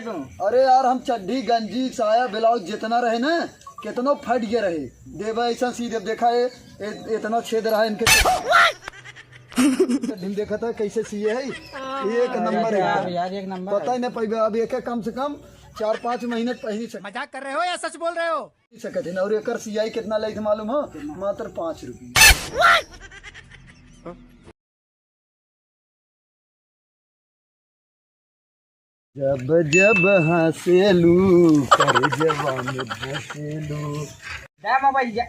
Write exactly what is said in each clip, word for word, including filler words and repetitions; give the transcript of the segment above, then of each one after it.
अरे यार, हम चड्ढी, गंजी, साया, ब्लाउज जितना रहे ना, कितनो फट गया रहे, देबे ऐसा सी देब। देखा, ए, ए, इतना छेद रहा इनके चड्ढी में। देखा था कैसे सिए है, एक नंबर है यार, यार, एक नंबर पता है। ही नहीं पैबे। अब एक, कम से कम चार पाँच महीने पहनी सक- मजाक कर रहे हो या सच बोल रहे हो? सकत है ना। और एकर सियाई कितना लेत मालूम हो? मात्र पाँच रुपये। जब जब हँसेलू, कर जवान हँसेलू। जा मोबाइल जा।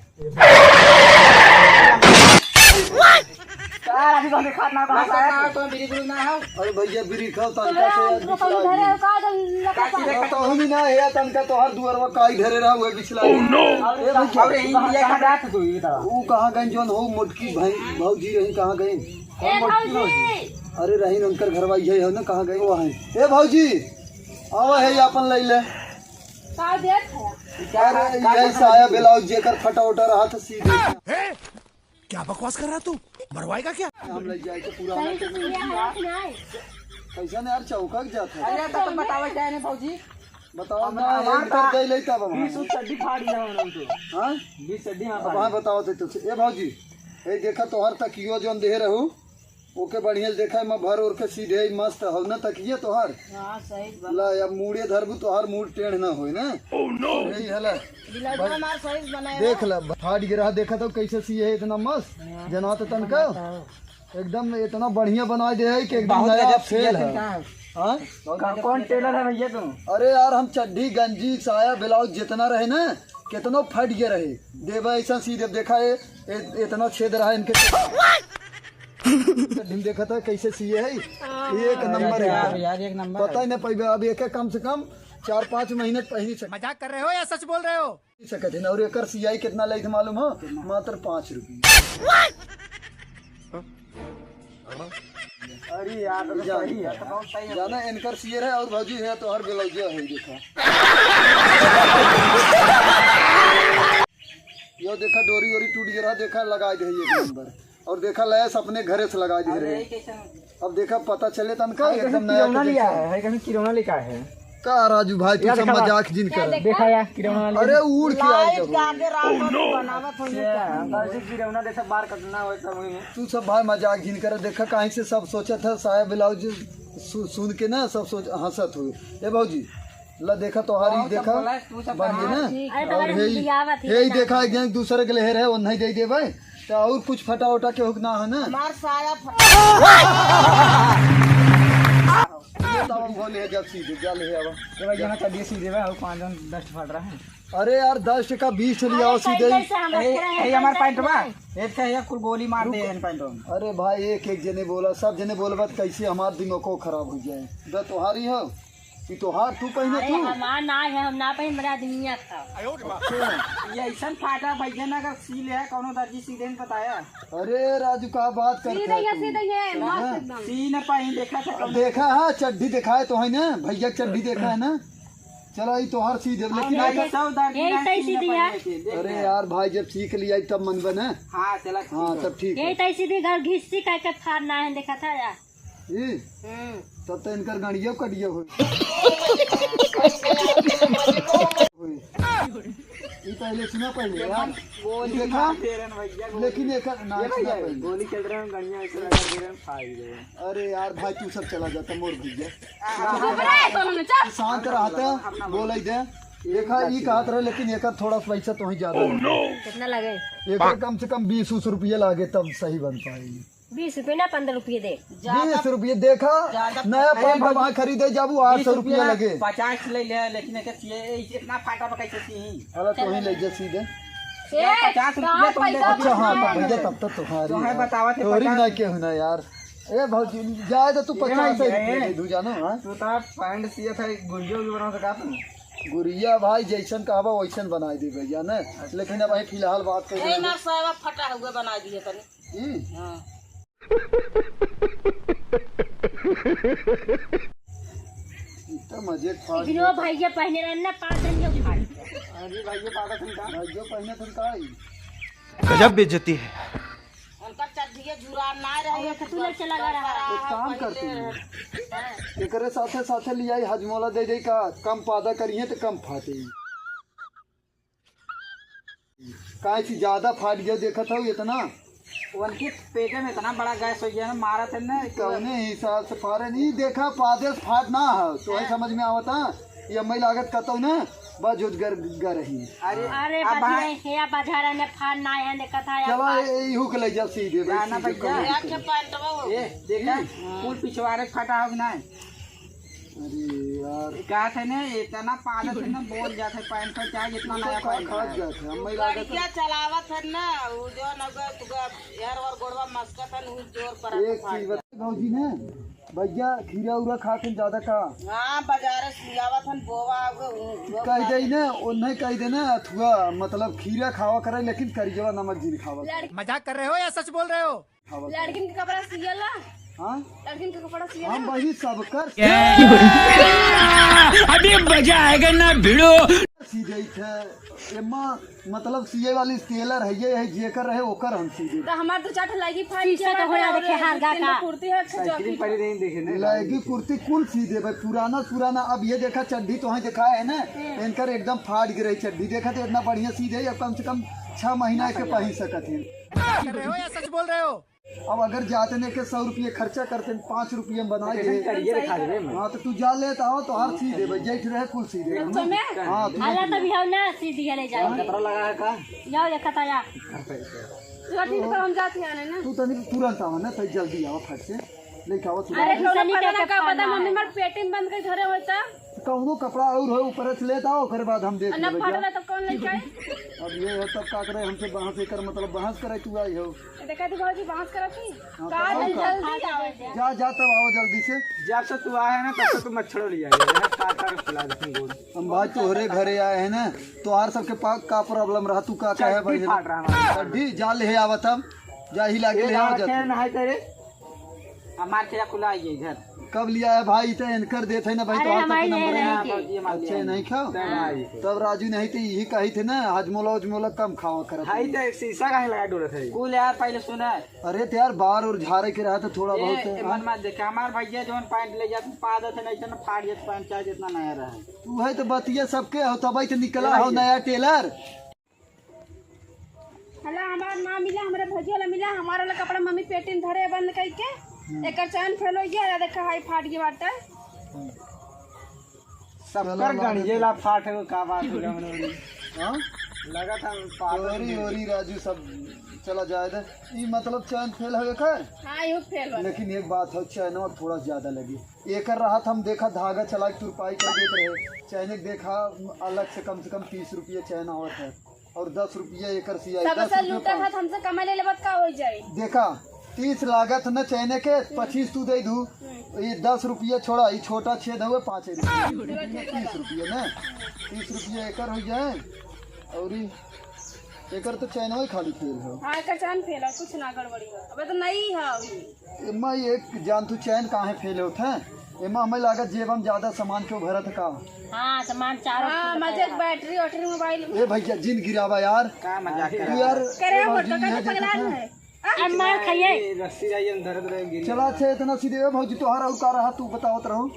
का अभी कौन खाना बना ना, पाया? ना, तो बीड़ी बीड़ी ना हो। अरे भैया, बीड़ी खाओ, तनका से यार, बिचला गई। का तो हम ही ना है, तनका तोहार दुआरवा काई धरे रहा, वह बिचला गई। Oh, no! अरे भैया, अरे, ये कहाँ जात तू, ये बताओ। वो कहाँ गई, जौन हो मोटकी भाई, भौजी रही, कहाँ गई? ए, भौजी! अरे रहीन, उनकर घरवा यही है ना, कहाँ गए वो हैं? ए भौजी, आवा है, ये अपन ले ले। का देत है? अरे यही साया ब्लाउज जेकर फटा उटा रहा था सीधे। ए, क्या बकवास कर रहा तू? मरवाएगा क्या? हम ले जाए तो पूरा सही से सिया है कि नहीं? कैसा ने यार चौका के जात है? अरे तो तुम बतावा क्या है भौजी? बताओ अब ना, हमार एक बार दे ले तब हम। बीस चड्डी फाड़ दिया उन्होंने तो। हाँ? बीस चड्डी हाँ अब फाड़ हाँ दी। बताओ थे तुझसे। ए भौजी, ए देखा तोहर तकियो जौन देहे रहू, ओके बढ़िया से देखा, मैं भर ओर के सीधे ही मस्त हौ ना तकिए तोहर। हाँ, सही बात। ला, अब मूड़े धरबू तोहर मूड़ टेढ़ ना होए ना। Oh, no! यही है ला। बिलाउज हमार सही से बनाए देख हो। ला, फाट गिरा, देखा तो कैसे सिए है इतना मस्त। हाँ। जना तो तनका। बनाता हो। एकदम इतना बढ़िया बनाए दे है कि एकदम बहुत नया गजब फेल सिए है। थे का। हाँ? का-, कौन टेलर है भैया तुम? अरे यार, हम चड्ढी, गंजी, साया, ब्लाउज जितना रहे ना, कितनो फट गया रहे, देबे ऐसा सी देब। देखा, ए, ए, इतना छेद रहा इनके। ढीम देखा था कैसे सिए है, एक नंबर है यार, यार। यार, एक नंबर पता है। ही नहीं पैबे, अब एक कम से कम चार पाँच महीने पहनी सक- मजाक कर रहे हो या सच बोल रहे हो? पहनी सकत है ना। और एकर सियाई कितना लेत मालूम हो? कितना? मात्र पाँच रुपये। अरे यार, तो जान, सही है, तो बहुत सही है। जाना, इनकर सियर है और भौजी है, तोहर ब्लाउज है, देखा। यो देखा, डोरी ओरी टूट गया रहा, देखा, लगा दे एक नंबर। और देखा, लैस अपने घरे से लगा दे अरे, रहे। यही कैसे? अब देखा, पता चले तनका, अरे, एकदम कैसे नया किरौना के लिया जैसा। है, है, कैसे किरौना लेके आए हैं? का राजू भाई, तू यार, सब देखा बा-, मजाक जिन कर। देखा यार, किरौना वाली। अरे, उड़ के आ लाइट गया। के आगे रात में बनावत होंगे क्या? अंदर से किरौना जैसा बार कटना हो, सब वही में। तू सब भाई मजाक जिन कर। देखा, कहीं से सब सोचत है, साया ब्लाउज सु-, सुन के ना, सब सोच, हंसत हुए। ए भौजी, ला देखा, तोहारी और सब देखा, बोला, तू सब बन गई कहाँ? ना? ठीक है। अरे, और तोहरे हे, बियाह बात हे ही देखा, एक जन दूसरे के लेहे रहे, वो नहीं दे देबे। तो और कुछ फटा उटा के हुक ना है ना? हमार साया फटा। ये तो हम बोले जब सीधे जा ले आवा। ये भाई, यहाँ चलिए सीधे भाई, और पाँच जन डस्ट फट रहा है। अरे यार, दस टका बीस ले आओ अरे, सीधे। कैसे हम ए, रखे रहे, ए, हमार पैंट बा। ए, ये कुल गोली मार दे हैं पैंट में। अरे भाई, एक एक जने बोला, सब जने बोलबा तो कैसे हमार दिमाग को खराब हो जाए। द तोहारी हो। ई तोहार तू पहिने अरे, तू? हमार ना है, हम ना पहिन, बड़ा दुनिया का। ये ऐसन फाटा भैया ना, अगर सी ले है, कौनो दर्जी सी देन बताया। अरे राजू, का बात करत है तू? सीधे ये, सीधे ये, सुन मस्त ना। एकदम। सी न पहिन, देखा था कौनो। देखा है, चड्ढी देखा है तो है ना, भैया चड्ढी देखा है ना। चला, ई तोहार सी देब, लेकिन हाँ, आके ये सब दर्जी यही ना, सही सी न सीधी है। पहिने के, देख अरे ले। यार भाई, जब सीख लिया तब मन बने। हाँ, चला, ठीक हाँ, है। तब ठीक यही है। तैसी दी घर घिस्सी कह के फाड़ना है, देखा था यार। ई? हम्म। तब तो इनकर गड़िया कटिया होई। होई। ई पहले सुना पहले यार। गोली देखा? मार दे रहे हैं भैया, गोली। लेकिन एकर ना ये सुना भैया, पहले। गोली चल रहे हैं, गड़िया ऐसे लगा दे रहे हैं, फाड़ दे रहे हैं। अरे यार भाई, तू सब चला जाता मोर भैया। अरे, दोनों में चल। तू शांत रहता, बोले दे। देखा, ई कहत रहे, लेकिन एकर थोड़ा सा पैसा तो ही ज्यादा लगे। कितना लगे? एकर कम से कम बीस उस रुपये लागे, तब सही बन पाएगी। बीस रुपये ना, पन्द्रह रुपये दे। बीस रुपये देखा, ज्यादा नया पैंट वहाँ खरीदे जाबू, आठ सौ रुपये लगे। पचास ले ले, लेकिन एके सिए, ए, इतना फाटा पर कैसे सिए? अरे तो ही ले जा सीधे। ए, पचास रुपये कहाँ तो ले पैसा अच्छा, हाँ, बचाए? तब भैया, तब तो तुम्हारी तो है, यार। बतावा थे तोरी पचास। ना के हो ना यार। ए भौजी, जाए तो तू ए पचास भाई, रुपये ए। दे दू, जानो, हाँ? तू तो पैंट सिए था, गुरिया भी बना सका तू। गुरिया भाई, जैसन कहबा वैसन बनाई दे भैया, ना? लेकिन अब भाई फिलहाल बात कर ए, रहे हैं। मार साहब, फटा हुआ बना दिए तनी। ई? हाँ। ई तो मजे फाड़ इग्नो दिया। भैया पहने रहन ना, पाँच दिन के उखाड़। अरे भैया, पागल तुम का? भैया पहने तुम का ई? गजब बेइज्जती है। उनका चड्ढिया जुरान ना रहे। अरे, तो तू ले चला गया रहा। एक काम कर तू। एकरे साथे साथे लियाई हजमोला दे दे का, कम पादा करिहे त कम फाटे। काहे से ज्यादा फाट गया देखत हौ इतना? उनके पेटे में इतना बड़ा गैस हो गया ना, मारा थे ना। कौने हिसाब से फारे नहीं देखा, पादे से फाट ना है, तो है हाँ। समझ में आवता। ये अम्मई लागत कतौ ना, बस जुट गर, गर रही। अरे, अरे, अब बजने भाई हेया बजारा में फाड़ ना है, ने कथा या चलो, फाड़। ए, इहू के ले जा सीधे, भाई, जाना सीधे भैया। कौन या के पैंटवा हो? ए, देखा, हम्म। कुल पिछवाड़े फटा हो कि नहीं? अरे यार। ये कहा थे ना, इतना पादत है ना, बोल जाते पैंट पर, चाहे जितना तो नया का पैंट खास है। जाते, हम महिला का तो गड़िया चलावत है ना, वो जो न गए, तू गए, यार, और गोड़वा मस्का था, वो जोर पर एक आता चीज फाड़ बता, भौजी ने, भैया, खीरा उरा खाते ज्यादा का? हाँ, बाजारे से लियावत हन, बोवा, वो, वो कह खाते। दे ना, उन्हें कह देना, अथुआ, मतलब, खीरा खावा करे, लेकिन करिजवा नमक जिन खावा करे। मजाक कर रहे हो या सच बोल रहे हो? खावा करे। लड़किन के कपड़ा सियला? हाँ? लड़किन के कपड़ा सियला? हम वही सब कर अभी मजा आएगा ना भिड़ो। सी देत है, एमा मतलब सिए वाली टेलर है, ये है, जेकर रहे, ओकर हम सी देत। तो हमार तो चार ठो लगी फाड़ शीशा के का होया और देखे, हार दो गा तीन का। कुर्ती है, अच्छा साइकिल जॉकेट। पहले नहीं देखे ना। लगी कुर्ती कुल सी देबे, पुराना, पुराना। अब ये देखा, चड्ढी तो है, देखा है ना, हम्म। इनकर एकदम फाट गई रही चड्ढी। देखा तो इतना बढ़िया सी दे, अब कम से कम छह महीना के पहन सकत है। कर रहे हो या सच बोल रहे हो? अब अगर जाते ने के सौ रुपये खर्चा करते, पाँच रुपये में बना लेते करिए रे, खा लेबे। हाँ, तो तू जा लेत आओ, तो हर सी देबे, जेठ रहे कुल सी देबे। अच्छा, मैं? हाँ, तू अल्लाह तब हम ना सी दिया ले जाए। कपड़ा लगा है का? जाओ, देखा था या। तो ठीक है, हम जाते हैं ना। तू तनी तुरंत आवा ना, तो जल्दी आवा फट से, लेके आवा तू। अरे, कौनो पता ना का पता, मम्मी मार पेटी में बंद कर धरे होता। कौनो कपड़ा और हो, ऊपर से लेत आओ, ओकरे बाद हम देख लेबे, जा। फटला तो कौन लेके आई? अब ये है, तब का करे, हमसे बहस एकर मतलब बहस करे तू आई हो। देखा तू भौजी बांस करत ही। हाँ, का तो नहीं, का? जल्दी आवे। जा, जा, तब आओ जल्दी से। जब से तू आए है ना, तब से तू मच्छरों लिया है। यहाँ काट काट फुला देते हैं गोड़। हम भाई तोहरे घरे आए हैं ना, तोहार सबके पास का problem रहा, तू का कहे चड्ढी भाई? फाट रहा हमारा। चड्ढी, जा ले आवा तब, जा ही लाके ये ले आवा लावा जा। खेल नहाए तेरे। हमार खेला खुला आई है इधर। कब लिया है भाई? तो एनकर देत है ना भाई, अरे तोहार हमारी सबके नंबर है। नहीं है। हाँ, भौजी, हमार अच्छा, लिया है। नहीं खाओ? तब आई। तब राजू नहीं तो यही कही थे ना, हजमोला उजमोला कम खावा करत हाई है। तो एक शीशा काहे लगा डोलत है? कुल यार पहले सुना। अरे तो यार, बार और झारे के रहा तो थोड़ा ए, बहुत ए, है। मन मत देखे, हमार भैया जौन पैंट ले जात, पादत है, नहीं तो ना फाड़ जात पैंट, चाहे जितना नया रहे। तू है तो बतिया सबके हो, तब तो निकला हो नया टेलर। हला हमार ना मिला, हमरा भैया वाला मिला, हमार वाला कपड़ा मम्मी पेटी में धरे बंद करके, हम्म। एकर चैन फेल हो गया, या देखा हाई फाट गया बाटे। हम्म। सबकर चलो, गणिये ला फाट है, का बात है, गमन वाली? हाँ? लगा था, पागल ओरी, है। ओरी राजू सब चला जाए दे। ई मतलब चैन फेल है एकर? हाँ, यो फेल वाला। लेकिन एक बात है, चैनवा थोड़ा ज्यादा लगी। एकर रहत हम देखा धागा चला के तुरपाई कर देत रहे। चैन के देखा अलग से कम से कम तीस रुपये चैन आवत है। और दस रुपये एकर सियाई, सबसे दस रुपये लूटा पाँच। था, हमसे कमाई ले लेबत का हो जाई? देखा, तीस लागत न चैने के, पच्चीस तू दे दू। हम्म। ये दस रुपये छोड़ा, ये छोटा छेद हुए, पाँच रुपये। चलो, ठीक है। तीस रुपये ना, तीस रुपये एकर हो जाए। और ई एकर तो चैनवा ही खाली फेल हो। हाँ, एकर चैन फेल है, कुछ ना गड़बड़ी है। अबे तो नई है अभी। एमा एक जान तू चैन काहे फेल होत है? एमा हमें लागत जेब हम ज्यादा सामान क्यों भरत का? हाँ, सामान चारों हाँ, फूट मजे गया। बैटरी वैटरी मोबाइल में। ए भैया, जिन गिरावा यार। का मजाक तू करा? यार, करे ए हम भौजी, फोटो का ये तो देखत पगला है। है। अब मार खाइए। ए, रस्सी जाइए, हम धरत रहे, गिर चला, गया। अच्छा, इतना सीधे, ए भौजी, तोहार और का रहा, तू बतावत रहो।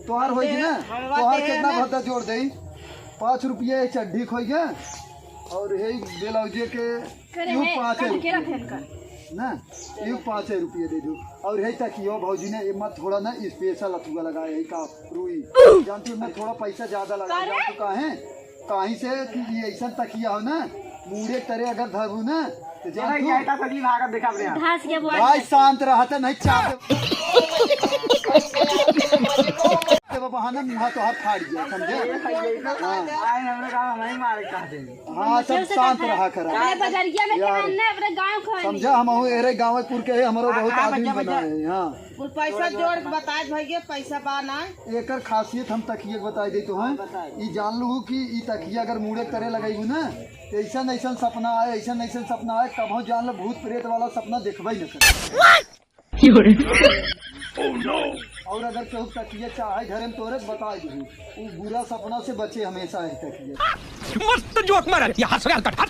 तोहार होई कि ना? हम तोहार बात है कितना ना। भद्दा जोड़ दे? पाँच रुपये चड्ढी खोई गया। और हे ब्लाउजे के करे यू है, पाँचे कट के रुपये। रखे इनका। ना, यू पाँचे रुपये दे दो। और हे तकियो भौजी ने, एमा थोड़ा ना special अथुआ लगाए है का रुई। जानती हूँ, मैं थोड़ा पैसा ज्यादा लगा, करे? जानती हूँ काहे? काहे से कि ये ऐसा तकिया हो ना, मूड़े तरे अगर धरू ना, तो जान तू जाता सजी भागत देखा अपने आप। घास के बोल। भाई शांत रहता नहीं, चाप दे। बहाना मुँह तो हाथ फाड़ गया, समझे? हाँ। आए हमरे गाँव में नहीं मारे कहते हैं। हाँ, सब शांत रहा करा। अरे बजरिया में यार, के हमने अपने गाँव खोए समझा, नहीं। हम हूँ एरे गाँवपुर के, हमरो हाँ, बहुत हाँ, आदमी बजा, बजा। बनाए हैं, हाँ। कुल पैसा जोड़ के बताए भैया, पैसा बा ना। एकर खासियत हम तकिया के बताई देत हैं। बताई। ई जान लू कि ई तकिया अगर मुड़े तरे लगइबू ना, तो ऐसन ऐसन सपना आए, ऐसन ऐसन सपना आए, कबहूँ जान लो भूत प्रेत वाला सपना देखबे न करे। और अगर केहू तकिया चाहे घरे में तोरे, बता दी, उ बुरा सपना से बचे हमेशा है तकिया। मस्त जोक मारा, यहाँ से हरकत हट।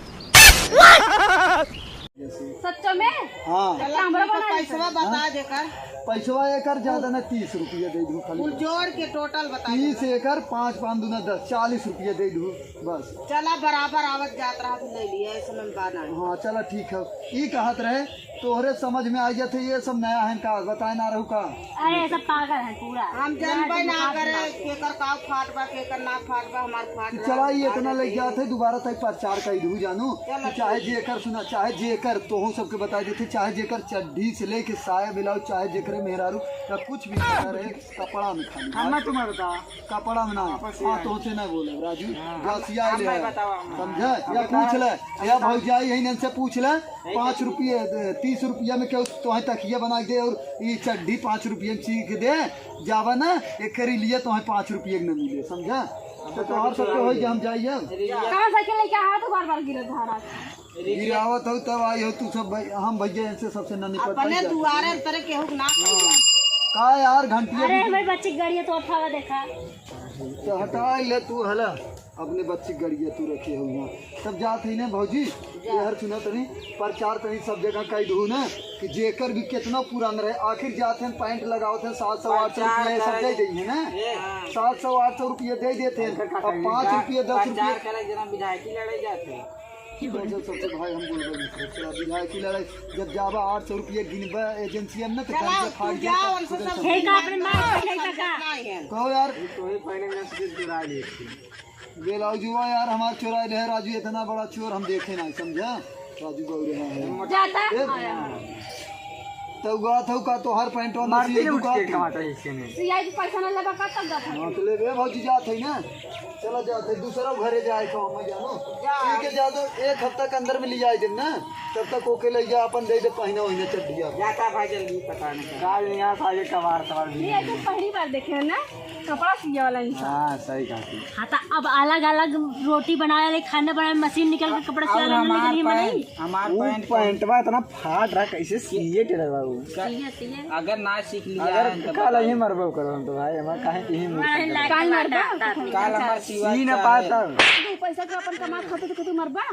जैसे। सच्चो में? हाँ। चला, ठीक है, पैसवा बता दे कर। पैसवा एकर ज्यादा ना, तीस रुपया दे दूँ खाली। कुल जोड़ के टोटल बता दे तीस कर। एकर, पाँच पाँच दूना दस, चालीस रुपया दे दूँ बस। चला, बराबर आवत जात रहा, तू ले लिया, ऐसे में बात ना। हाँ, चला, ठीक है। ई कहत रहे, तोहरे समझ में आ जाते, ये सब नया है का, बताए ना रहू का? अरे, ये सब पागल है पूरा। हम जानबे ना करे, केकर का फाट बा, केकर ना फाट बा, हमार फाट तो रहा। चला, ये इतना लग जाते, दोबारा तक प्रचार कर दू जानू। चला, कि चाहे ठीक। जेकर सुना, चाहे जेकर, तोहू सबके बता देते, चाहे जेकर चड्ढी से लेके साया ब्लाउज, चाहे जेकरे मेहरारू या कुछ भी पहना रहे, कपड़ा में खाली। हम ना तुम्हें बता। कपड़ा में ना। आपस में हाँ, आए। तोहसे ना बोले, राजू। हाँ, गसिया हम ले। मैं बतावा, हम समझे? हाँ, या बतावा। पूछ ले, या भौजाई है, इनसे पूछ ले। पाँच रुपये, तीस रुपया में केहू तोहे तकिया बना के दे और ये चड्ढी पाँच रुपया में सी के दे, जावा ना, एक करी लिए तोहे पाँच रुपया के न मिले, समझा? तो तोहर सबके होई कि हम जाइए। कहाँ साइकिल लेके आवा तो बार बार गिरत धारा। गिरावत हो तब आई हो तू सब भाई, हम भैया इनसे सबसे न निपट अपने पाई। दुआरे तरह केहू के ना हाँ। का यार घंटिया अरे भी हमारे बच्चे की गाड़ी है तो अथवा देखा। तो हटा ले तू हला, अपने बच्चे की गाड़ी तू रखे हो यहाँ। तब जात है ना भौजी, ये हर सुना तनी प्रचार तनी सब जगह कह दू ना कि जेकर भी कितना पुरान रहे, आखिर जात हैं पैंट लगावत हैं सात सौ आठ सौ रुपया ये सब दे देंगे ना, सात सौ आठ सौ रुपया दे देते हैं। अब पाँच रुपया दस रुपया प्रचार करे जना विधायकी लड़े जाते हैं। सबसे, सबसे भाई हम बोलबे नहीं करे। चला, विधायकी लड़ाई, जब जाबा आठ सौ रुपया गिनबा एजेंसी में ना, तो चला, गाड़ी से फाड़ तू दिया, जा, तो उनसे सब हे का अपने मार के नहीं बका। कहो यार। तो ही पहले मैं सीधे चुरा लिए थे। बेलाउजुआ यार, हमार चोराई रहे राजू, इतना बड़ा चोर हम देखे ना, समझा? राजू गौरे हाँ है। जाता ए, आया। तो हुआ था का तोहर पैंटवा ना मारती सिए है उठ दुका के था। कमाता है इसके में। सियाई के पैसा ना लगा का तब जाता। मतलब ए भौजी जात है ना, चला जात है, दूसरा घरे जाए तो हम जानो। ठीक है, जा दो, एक हफ्ता के अंदर में ले जाए दिन ना, तब तक ओके ले जा, अपन दे दे पहना वही चड्ढिया। जाता भाई जल्दी पता नहीं। काल यहाँ था ये कबार सवार भी ये नहीं तो है। पहली बार देखे हैं ना, कपड़ा सिए वाला इंसान। हाँ, सही कहा तू। हाँ, तो अब अलग-अलग रोटी बनावे वाले, खाना बनावे, मशीन निकल के कपड़ा सियावे वाला हमार निकल ही पैंट, बनाई। हमार ऊ पैंट कौन पैंटवा इतना फाट रहा, कैसे सिए टेलर बाबू? का-, सिए, सिए। अगर ना सीख लिया अगर है तो काल बताओ। यही मरबो करो हम तो भाई, हमार काहे के ही मुंह नहीं, पर लाग काल मरबा? काटा, काटा, काल हमार सिवा ई ना चाहे। पाता। तू पैसा के अपन कमात खाते तो तू मरबा?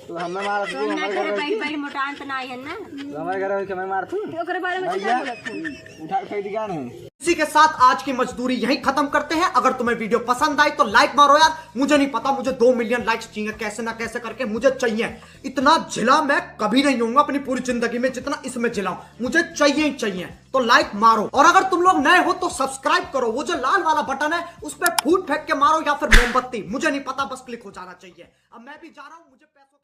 तो हमें मारा तू तो ना हमारे घर करे, बैठ, बैठ मोटा अंत ना आयन ना। तो हमारे घर में हमें मार तू। तो ओकरे बारे में भैया, क्या बोलत है? उठा के फेंक दिया नहीं। इसी के साथ आज की मजदूरी यहीं खत्म करते हैं। अगर तुम्हें वीडियो पसंद आई तो लाइक मारो यार, मुझे नहीं पता, मुझे दो मिलियन लाइक्स चाहिए, कैसे ना कैसे करके मुझे चाहिए। इतना झिला मैं कभी नहीं होऊंगा अपनी पूरी जिंदगी में जितना इसमें झिला हूं, मुझे चाहिए ही चाहिए। तो लाइक मारो, और अगर तुम लोग नए हो तो सब्सक्राइब करो, वो जो लाल वाला बटन है उस पर फूट फेंक के मारो या फिर मोमबत्ती, मुझे नहीं पता, बस क्लिक हो जाना चाहिए। अब मैं भी जा रहा हूं, मुझे पैसों